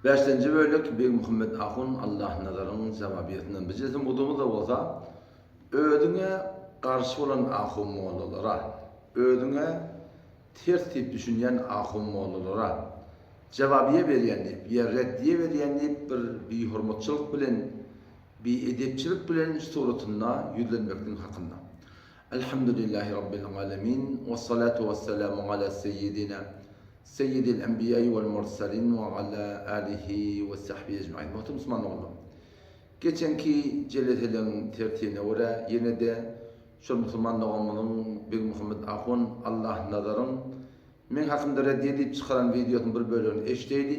Bäşinji bölek Begmuhammet ahun Allahnazaryň jawabiýesinden bijesim uzumyz-da bolsa, özüňe garşy bolan ahun mollalara, özüňe ters diýip düşünýän ahun mollalara jawabiýe berýän diýip ýa reddiýe berýän diýip bir bihormatçylyk bilen, biedepçilik bilen suratynda ýüzlenmekligiň hakynda. Elhamdülillahi Rabbil alemin, wessalatu wesselamu ala seýýidina Seýýidil enbiýai wal mursalin we ala alihi we sahbihi ejmain. Muhterem musulman doganlar! Geçenki jeleseleň tertibine görä ýene-de şol musulman doganymyzyň Begmuhammet ahun Allahnazaryň meň hakymda reddiýe diýip çykaran wideosynyň bir bölegini eşdeýli.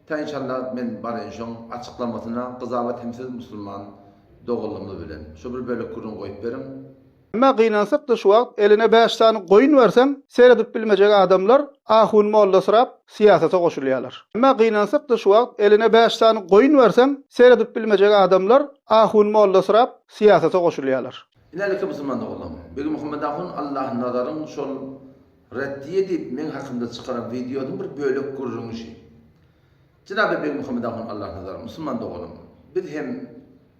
Tä inşallah men baraýyn şoň açyklamasyna gyzabat hem siz musulman doganlarymyz bilen. Şo bir bölek gürrüň goýup beriň. Emma gynansakda şu wagt eline bäş sany goýun berseň seredip bilmejek adamlar ahun mollasyrap syýasata goşulýarlar. Emma gynansakda şu wagt eline bäş sany goýun berseň seredip bilmejek adamlar ahun mollasyrap syýasata goşulýarlar. Inäleke musulman doganlarym. Begmuhammet ahun Allahnazaryň şol reddiýe diýip meň hakymda çykaran wideosynyň bir bölek gürrüňi şi. Jenaby Begmuhammet ahun Allahnazar musulman doganym biz hem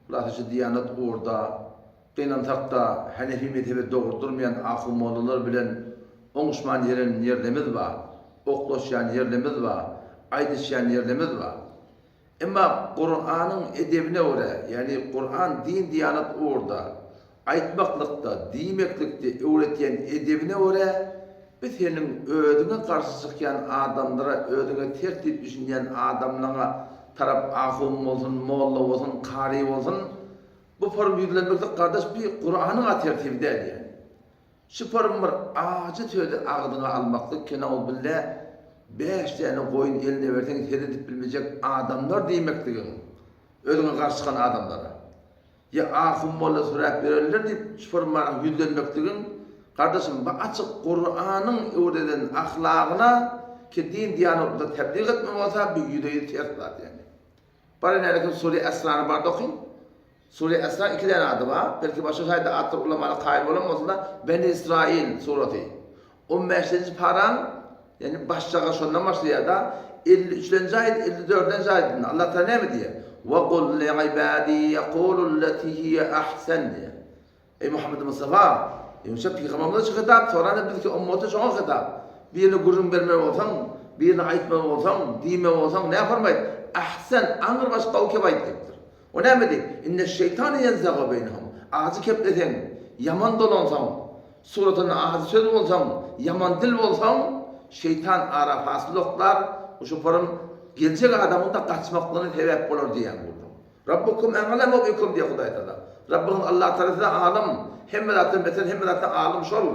hulasa şu diýanat ugurda Gynansakda, Hanefi mezhebe dogry durmaýan ahun-mollalar bilen oňuşman ýeren ýerlemiz bar, oklaşýan ýerlemiz bar, aýdyşýan ýerlemiz bar. Emma Kuranyň edebine görä, ýagny Kuran din-diýanat ugurda, aýtmaklykda, diýmeklikde öwretýän edebine görä, bi seniň özüňe garşy çykýan adamlara, özüňe ters diýip düşünýän adamlaňa tarap ahun bolsun, molla bolsun, kary bolsun, Bu form ýüzlenmeklik gardaş bi Kuranyň a tertibi däl ýani. Şu form bir ajy sözi agzyňa almaklyk kenauzbille bäş däne goýun eline berseň seredip bilmejek adamlar diýmekligiň özüňe garşy çykan adamlara. Ýa ahun molla süräp ýörenler diýip şu form maňa ýüzlenmekligiň gardaşym bu açyk Kuranyň öwreden ahlagyna ki din diýanatda täblig etme bolsa bi ýüze ýüz ters zat ýani. Bar ine Sure Esrany barda okyň. Sure Esra iki däne ady bar. Belki başga şaýda atdyr ulamana kaýyl bolan bolsa-da Beni Israil surasy. On bäşinji paraň ýagny başjaga şondan başlaýar-da 53-lenji aýat 54-lenji aýatynda Allah Taala näme diýýär? Wa kul li ibadi yekululleti hiye ahsen diýýär. Eý Muhammed Mustafa! Ýumşa pygamberimize şu hitap, soranda bizki ummata şoňa hitap. Birine gürrüň bermeli bolsaň, birine aýtmaly bolsaň, diýmeli bolsaň nähorm aýt? Ahsen, aňrybaş gowy kep aýt diýipdir. O näme diýip? Inne şeýtane ýenzagu beýnehum. Ajy kepleseň, ýaman dolansaň, suratynda ajy söz bolsaň, ýaman dil bolsaň, şeýtan ara fasyl oklar, şoparyň geljek adamyň-da gaçmaklygyna sebäp bolar diýýän bolsaň. Rabbukum a'lemu bikum diýýär Hudaý Tagala. Rabbyňyz Allah Tagala size alym, hemme zatdan beter, hemme zatdan alym şol.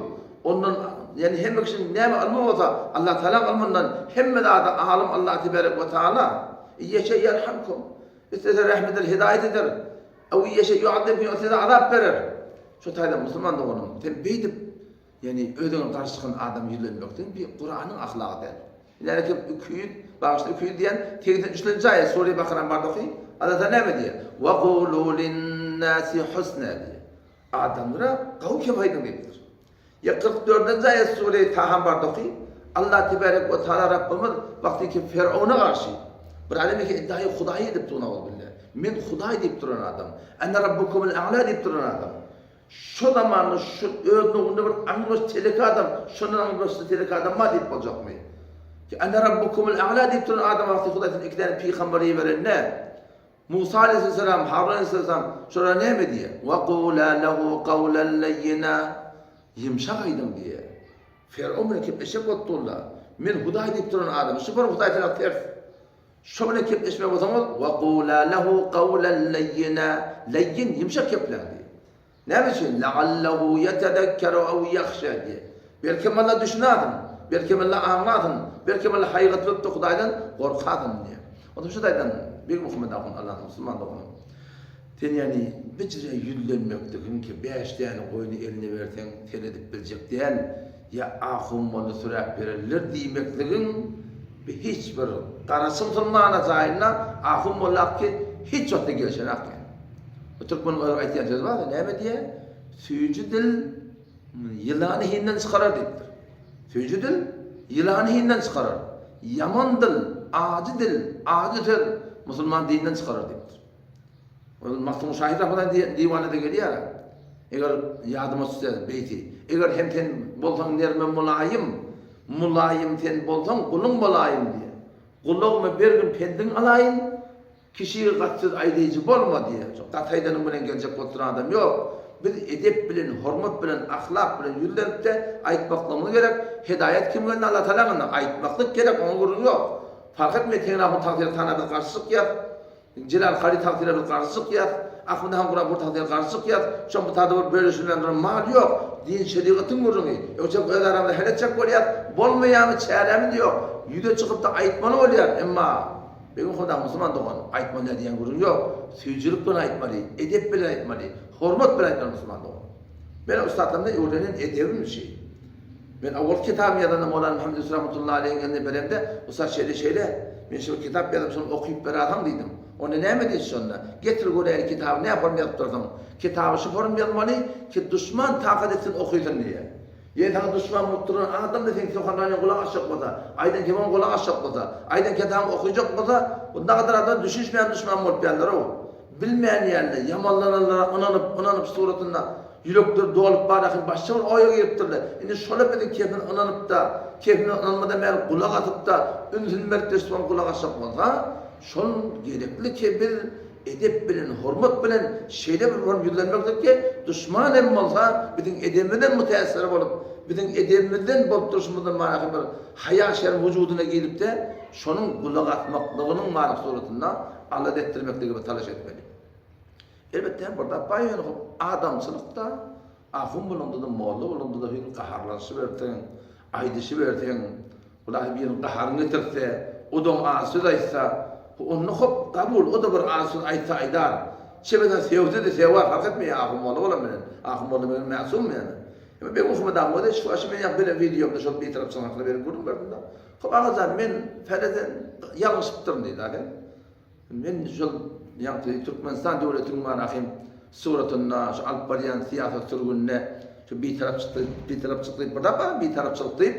Ondan, ýagny hemme kişiniň näme ylmy bolsa, Allah Tagalaň ylmyndan hemme zada alym Allah tebarek we taala. Iýeşe ýerhamkum. Islese rehm eder, hidaýat eder. Ew iýeşe ýu'azzibkum, islese azap berer. Şu taýdan musulman doganym, sen beýdip, ýagny özüňe garşy çykan adama ýüzlenmekden bir Kuranyň ahlagy däl. Ileriki 200, bagyşla 200 diýen 83-nji aýat Sure Bakaranyň barda oky. Allah Taala näme diýýär? Wa gulu linnasi husna diýýär. Adamlara gowy kep aýdyň diýipdir. Ýa 44-nji aýat Sure Taha barda oky. Allah tebarek we taala Rabbimiz wagty ki Firawna garşy bir adam eke iddiaýy Hudaý edip dur nauzubilla. Men Hudaý diýip duran adam. Ene rabbukumul a'la diýip duran adam. Şo zamanda şu öz nowunda bir aňrybaş telek adam, şondan aňrybaşda telek adam bar diýip boljakmy? Ki Ene rabbukumul a'la diýip duran adam wagty Hudaý sen iki däne pygamber iberende, Musa aleyhisselam, Harun aleyhisselam şolara näme diýýär? Wa qula lehu qawlan leyyina. Ýumşak aýdyň diýýär. Fer'un bilen kepleşjek bolup durlar. Men Hudaý diýip duran adam, şu bir Hudaý tarap ters. Şo bilen kepleşmek bolsaňyz, Wa qula lehu qawlan leyyina, leýyin, ýumşak kepläň diýýär. Näme üçin? Leallehu ýetezekkeru ew ýahşa diýýär. Belkem Allah düşünäsin, belkem Allah aňlasyn, belkem Allah haýygat berip-de Hudaýdan gorkasyn diýýär. Onsoň şu taýdan Begmuhammet ahun Allahnyň musulman dogany. Sen ýagny bijire ýüzlenmekdigiň ki bäş däne goýny eline berseň seredip biljek däl, ýa ahun molla süräp bererler diýmekligiň bi hiç bir garaçy musulmana jaýynda ahun molla ki hiç wagtda gelşenak ýa. Bu türkmeniň öz aýtýan sözi bar näme diýýär? Süýji dil ýylany hinden çykarar diýipdir. Süýji dil ýylany hinden çykarar. Ýaman dil. Ajy dil, ajy söz musulman dinden çykarar diýipdir. Ol Magtymguly şahyr tarapyndan diwana-da gelýär. Eger ýadyma düşse beýti. Eger hem sen bolsaň nerme mylaýym, Mylaýym sen bolsaň guluň bolaýyn diýýär. Gulagyma bergin pendiň alaýyn, Kişige gaty söz aýdaýjy bolma diýýär. Şo gaty aýdanyň bilen geljek bolup duran adam ýok. Biz edep bilen, hormat bilen, ahlak bilen ýüzlenip-de aýtmaklygymyz gerek. Hedaýat kimiň elinde Allatagalaň elinde. Aýtmaklyk gerek, oňa gürrüň ýok. Parh etmeýär Teňňe ahun tagsyra tana biz garşy çykýas. Jelal Kary tagsyra biz garşy çykýas. Ahmedi han Gurapur tagsyra garşy çykýas. Şoň bu tada bir bölüşilmän duran mal ýok. Din şerigatyň gürrüňi. Ýogsa öz aramyzda hal etjek bolýas. Bolmaýamy çärämiz ýok. Ýüze çykyp-da aýtmaly bolýar. Emma Begim Huda musulman dogan, aýtmaly däl diýen gürrüň ýok. Süýjülik bilen aýtmaly, edep bilen aýtmaly, hormat bilen aýtmaly musulman dogan. Men ussatlarymdan öwrenen edebim şi. Men owalky kitabymy ýazanda Mowlana Muhammet Ýusuf rahmetullahi aleýhiň eline beremde, ussat şeýle şeýle, men şu bir kitap ýazdym şony okyp berasaň diýdim. Onda näme diýdi şonda? Getir göräýli kitaby nä form ýazypdyrsyň? Kitaby şu form ýazmaly ki duşman takat etsin okysyn diýýär. Ýene saňa duşman bolup duran adam-da seň söhbetlerine gulak asjak bolsa, aýdan kebiňe gulak asjak bolsa, aýdan kitabyňy okyjak bolsa, bu nagadar adam düşünişmeýän duşman bolup ýalylar-ow. Bilmeýän ýalylar, ýamanlananlara ynanyp, ynanyp suratynda ýürekleri dolup barahyn başga bir oýa giripdirler. Indi şolar biziň kepine ynanyp-da, kepine ynanmadan bäri gulak asyp-da, ünsüni berip-de şoňa gulak asjak bolsa, şol gerekli kepil Edep bilen, hormat bilen şeýle bir bolup ýüzlenmekdir ki, duşman hem bolsa biziň edebimizden mütäessir bolup, biziň edebimizden bolup durşumyzdan manaky bir haýa-şerm wujudyna girip-de, şonuň gulak asmaklygynyň many suratynda alada etdirmeklige bir talaş etmeli. Elbetde hem bir zat bar ýöne hop adamçylykda ahun bolanda-da, molla bolanda-da hüýr gaharlanyşyberseň, aýdyşyberseň, Hudaý biriniň gaharyny getirse, o-da oňa az söz aýtsa, onda hop, kabul, o-da bir az söz aýtsa aýdar. Çebeden sögse-de söger, fark etmeýär ahun molla bolan bilen. Ahun molla meniň mäsumym ýöne. Emma Begmuhammet aga özi şu başy men ýaňky beren wideomda şol bitarapçylyk hakynda beren gürrüň berdim-de. Hop, agajan, men fäleden ýalňyşypdyryn diýdi, a sen. Men şol ýaňky Türkmenistan döwletiniň manahym suratynda şu alyp barýan syýasat sürgünine şu bitarapçyk bitarapçyk diýip bir zat bar bitarapçylyk diýip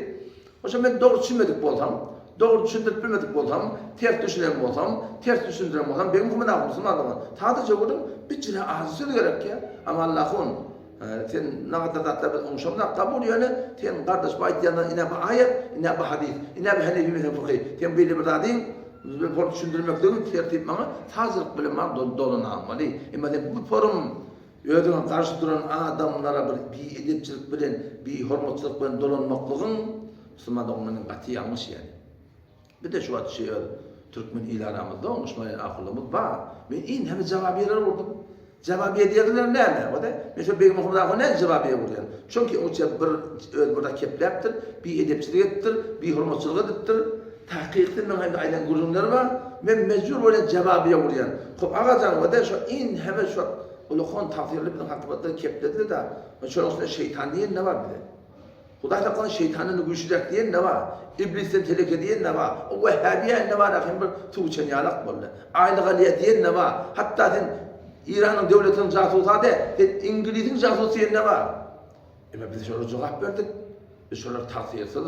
oşa men dogry düşünmedik bolsam dogry düşündirip bilmedik bolsam ters düşünen bolsam ters düşündiren bolsam begim Muhammet aga musulman dogan sadaja gürrüň bir ajy söz gerekýä ama Allahun Sen nagadar zatlar bilen oňşamzak kabul ýöne sen gardaş bu aýtýanlar ine bu aýat ine bu hadys ine bu henefi mezhebi fyky sen beýle bir zadyň bir bolup düşündirmekligiň tertip maňa sazlyk bilen maňa dolanamaly emma sen bu forum özüňe garşy duran adamlara bir biedepçilik bilen bihormatçylyk bilen dolanmaklygyň musulman doganlaryň gaty ýalňyş ýani. Bizde şu wagt şu ýer türkmen il aramyzda oňuşmaýan ahulymyz bar. Men inheme jawabiýeler gurdum. Jawabiýe diýerler näme? O-da, men şo Begmuhammet ahuna näme jawabiýe gurýan? Çünki o çe bir öz bir zat kepläpdir, biedepçilik edipdir, bihormatçylyk edipdir. Takyksy meň hem aýdan gürrüňleri bar. Men mejbur bolýan jawabiýe gurýan. Hop agajan o-da şo inheme şu wagt ulakan tagsyryly biziň hakymyzda keplediler-de. Şonuň üstüne şeýtan diýen ne bar bize? Hudaý saklasyn şeýtandan güýçlüräk diýen ne bar? Iblisden teleke diýen ne bar? O wehhabiýa ne bar ahym bir suw içen ýalak boldy. Aýlyk alýa diýen ne bar? Hatda sen Iranyň döwletiniň jasusy de, sen Iňlisiň jasusy diýen ne bar? Emma biz şolara jogap berdik. Biz şolar tagsyýetsiz,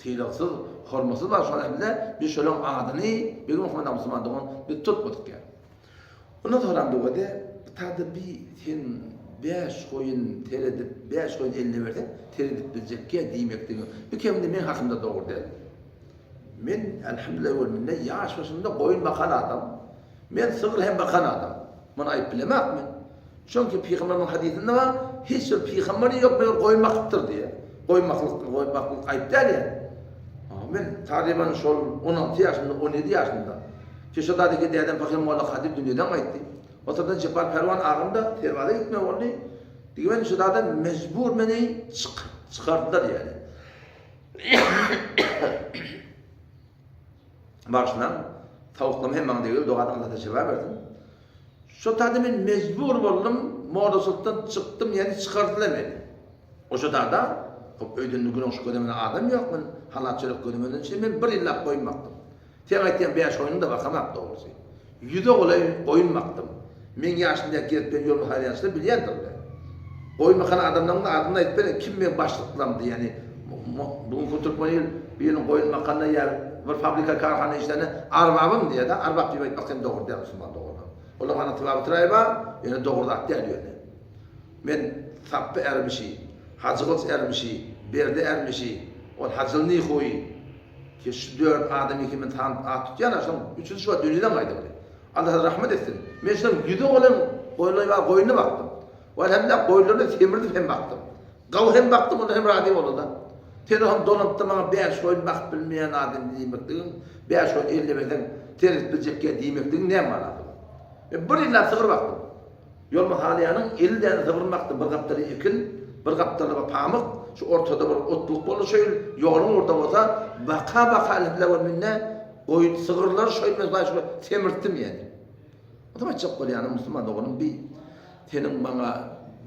sylagsyz, hormatsyz bar şolar hem-de biz şolaryň adyny Begim Muhammet musulman dogan biz tutmadyk ýa. Ondan soňram dogada tada bi sen bäş goýun seredip, bäş goýun eline berseň, seredip biljekkä diýmekdigiň bir keminde meň hakymda dogry däl. Men elhamdülillah öwelminde ýaş başymda goýun bakan adam. Men sygyr hem bakan adam. Muny aýyp bilemak men. Çünki pygamberimiň hadysynda bar, hiç bir pygamber ýok meger goýun bakypdyr diýýär. Goýun baklyk, goýun baklyk aýyp däl ýa. Men taryban şol 16 ýaşymda, 17 ýaşymda Keşodadaki dädem pahyr Molla Kadyr dünýeden gaýtdy. Oturdan Jepbar Pälwan agam-da Serbaza gitmeli boldy. Diýibem şodada mejbur meni çykardylar ýaly. Bagyşlaň, sowuklama hem maňa degil, dogadan Alla şypa bersin. Şo tada men mejbur boldum, modaçylykdan çykdym, ýagny çykardylar meni. Oşo tada, hop öýden güneş gözemine adam ýok, men halat çörek gözemeden çyn men bir ýyllap goýun bakdym. Seň aýtýan bäş goýnuňda bakamok dogrusy. Ýüze golaý goýun bakdym. Meň ýaşymdaky gezip ýören ýoluma saýlaýançylar bilýändir-le. Goýun bakan adamlaryň-da adyny aýdyp bereň, kim meň başlyklamdy, ýagny bu günki türkmen il biriniň goýun bakanyna ýa. Bir fabrika karhana işlände arbabym diýýär-de, arbap diýip aýtmak hem dogry däl musulman doganlar. Olar ganaty bar otyraý bar, ýöne dogry zat däl ýöne. Men Sapby ärmişi, Hajygylyç ärmişi, Berdi ärmişi, ol Hajyl Nihuýy, ki şu dört adamy ki men sanyp at tutýan-a, şoň üçüsi şu wagt dünýeden gaýdyldy. Allah rahmet etsin. Men şoň ýüze golaý goýunlaý bar, goýuny bakdym. Welhamdulillah goýunlaryny semirdip hem bakdym. Gawy hem bakdym, onda hem razy boldy-da. Sen oňa dolanypda maňa bäş goýun bakyp bilmeýän adam diýmekligiň, bäş goýun eline berseň seredip biljek ýa diýmekligiň näme manasy bar? Men bir ýyllap sygyr bakdym. Ýolma Halyýanyň 50 däne sygryny bakdym. Bir gapdaly ekin, bir gapdaly bir pamyk, şu ortada bir otluk boldy şo ýyl, ýoluň ugrunda bolsa baka-baka elhamdulillah we minne goýun sygyrlary şo ýyl men hudaýa şükür semirtdim ýani. Onsoň aýtjak bolýanym musulman doganym bi seniň maňa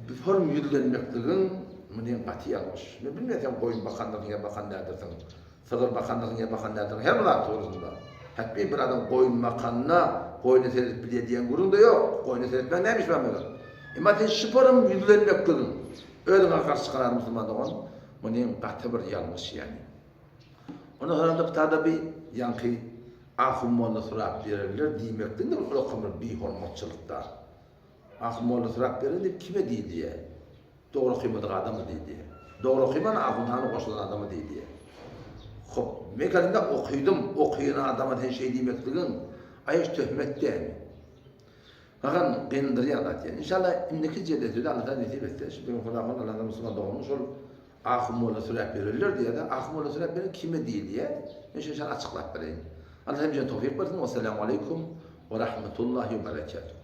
biform ýüzlenmekligiň muny gaty ýalňyş. Men bilmeýän sen goýun bakandygyň ýa bakan däldirsiň, sygyr bakandygyň ýa bakan däldirsiň her bir zat dogrusynda. Hetmi bir adam goýun bakanda goýna seredip bilýär diýen gürrüň-de ýok. Goýna seretmäň näme işi bar meger. Emma sen şiform ýüzlenmekligiň özüňe garşy çykan adam musulman dogan muny gaty bir ýalňyş ýani. Ondan soňam-da pytada bi ýaňky Ahun molla sorap bererler diýmekden-de bir ulakam bir bihormatçylyk-da. Ahun molla sorap berer diýip kime diýilýär? Dogry okymadyk adama diýilýär. Dogry okyman ahun hany goşulan adama diýilýär. Hop, men kadimde okydym, okaýan adama sen şeý diýmekligiň aýaş töhmet dälmi? Gagan gyndyrýan zat ýa. Inşallah indiki jellesede Allah taala nesip etse, şu gün Hudaýa Allahdan musulman doganymyz şol Ahun molla süräp ýörerler diýýär-de, Ahun molla süräp ýören kime diýilýär? Men şony şeýle açyklap bereýin. Allah hemmämize towfyk bersin. Wessalamu aleýkum we rahmetullahi we berekatuh.